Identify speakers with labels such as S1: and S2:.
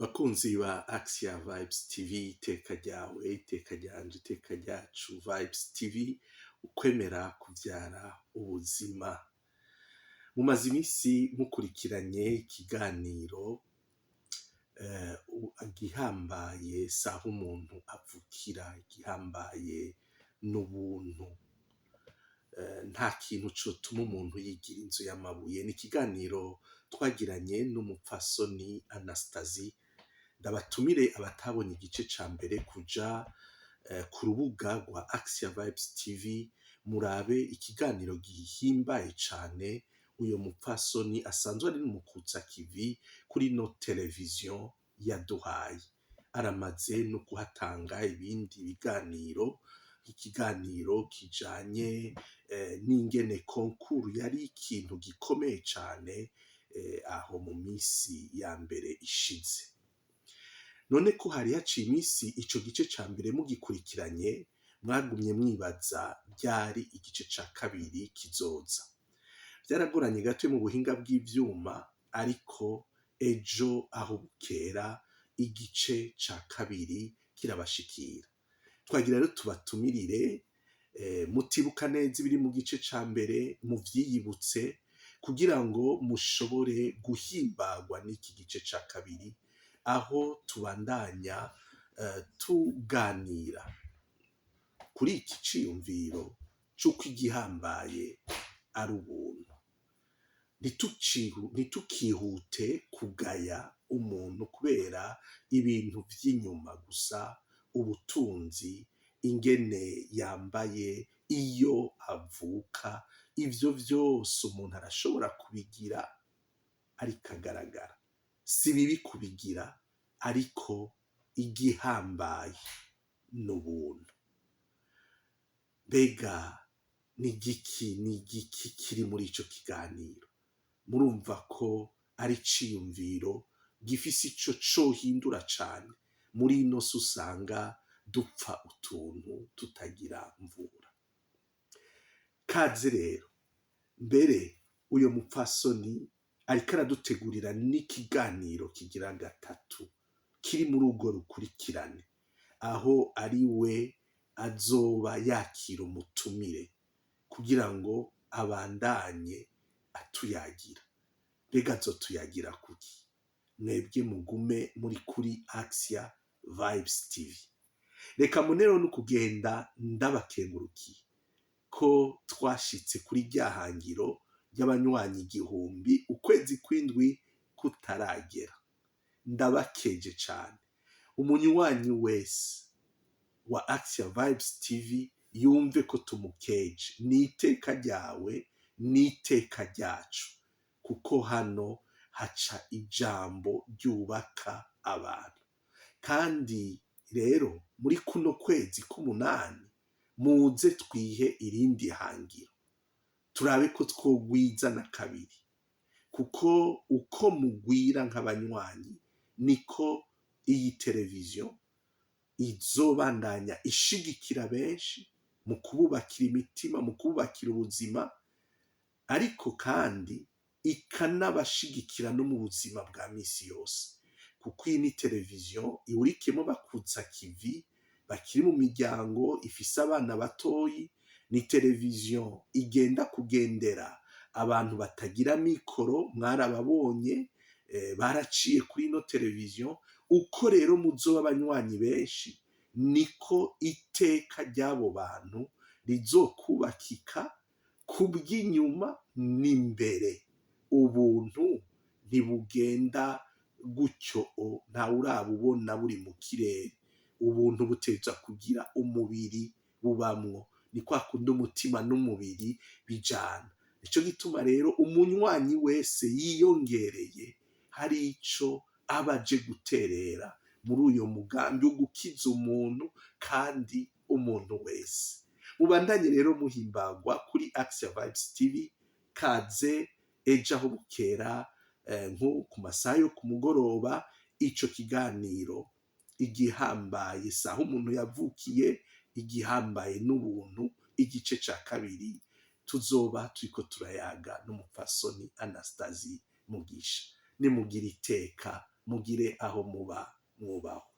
S1: Bakunzi ba Axia Vibes TV, iteka ryawe, iteka ryanje, iteka ryacu, Vibes TV, ukwemera kuvyara ubuzima. Mumaze imisi mukurikiranye ikiganiro igihambaye saho umuntu avukira, igihambaye n'ubuntu. Nta kintu cotuma umuntu yigira inzu y'amabuye. Ni ikiganiro twagiranye n'umupfasoni Anastasie. Ndabatumire abatabonye igice ca mbere kuja ku rubuga rwa Axia Vibes TV, murabe ikiganiro gihimbaye cane uyo mupfasoni asanzwe ari n'umukutsakivi kuri no televiziyo yaduhaye. Aramaze no kuhatanga ibindi biganiro, ikiganiro kijanye n'ingene concours yari ikintu gikomeye cane aho mu misi ya mbere ishize. None ko hari haciye imisi ico gice ca mbere mugikurikiranye, mwagumye mwibaza ryari igice ca kabiri kizoza. Vyaragoranye gato mu buhinga bw'ivyuma, ariko ejo aho bukera igice ca kabiri kirabashikira. Twagira rero tubatumirire, mutibuka neza ibiri mu gice ca mbere muvyiyibutse kugira ngo mushobore guhimbagwa n'iki gice ca kabiri, aho tubandanya tuganira kuri iki ciyumviro c'uko igihambaye ari ubuntu. Ntitukihute kugaya umuntu kubera ibintu vy'inyuma gusa, ubutunzi, ingene yambaye, iyo avuka, ivyo vyose umuntu arashobora kubigira ariko agaragara. Si bibi kubigira, ariko igihambaye n'ubuntu. Mbega ni igiki kiri muri ico kiganiro? Murumva ko ari iciyumviro gifise ico cohindura cane muri ino si usanga dupfa utuntu tutagira mvura. Kaze rero, mbere uyo mupfasoni ariko aradutegurira n'ikiganiro kigira gatatu kiri muri urwo rukurikirane, aho ari we azoba yakira umutumire kugira ngo abandanye atuyagira. Mbega azotuyagira kuki? Mwebwe mugume muri kuri Axia Vibes TV. Reka munero no kugenda ndabakengurukiye ko twashitse kuri rya hangiro ry'abanywanyi 1000 ukwezi kw'indwi kutaragera. Ndabakeje cane. Umunywanyi wese wa Axia Vibes TV yumve ko tumukeje. Ni iteka ryawe, ni iteka ryacu, kuko hano haca ijambo ryubaka abantu. Kandi rero muri kuno kwezi k'umunani muze twihe irindi hangiro, turabe ko twogwiza na kabiri, kuko uko mugwira nk'abanywanyi niko iyi televiziyo izobandanya ishigikira benshi mu kububakira imitima, mu kububakira ubuzima, ariko kandi ikanabashigikira no mu buzima bwa misi yose, kuko iyi ni televiziyo ihurikiyemo bakutsa kivi bakiri mu miryango ifise abana batoyi. Ni televiziyo igenda kugendera abantu batagira mikoro, mwarababonye, baraciye kuri ino televiziyo. Uko rero muzoba abanywanyi benshi, niko iteka ry'abo bantu rizokubakika kubw'inyuma n'imbere. Ubuntu ntibugenda gutyo, ntawe urabubona buri mu kirere. Ubuntu buteza kugira umubiri bubamwo, ni kwa kundi umutima n'umubiri bijana. Nico gituma rero umunywanyi wese yiyongereye hari ico aba aje guterera muri uyo mugambi wo gukiza umuntu kandi umuntu wese. Mubandanye rero muhimbagwa kuri Axia Vibes TV. Kaze ejo aho bukera, nko ku masaha yo ku mugoroba, ico kiganiro igihambaye saho umuntu yavukiye, igihambaye n'ubuntu, igice ca kabiri, tuzoba turiko turayaga n'umupfasoni Anastasie Mugisha. Nimugira iteka. Mugire aho muba mwubahwe.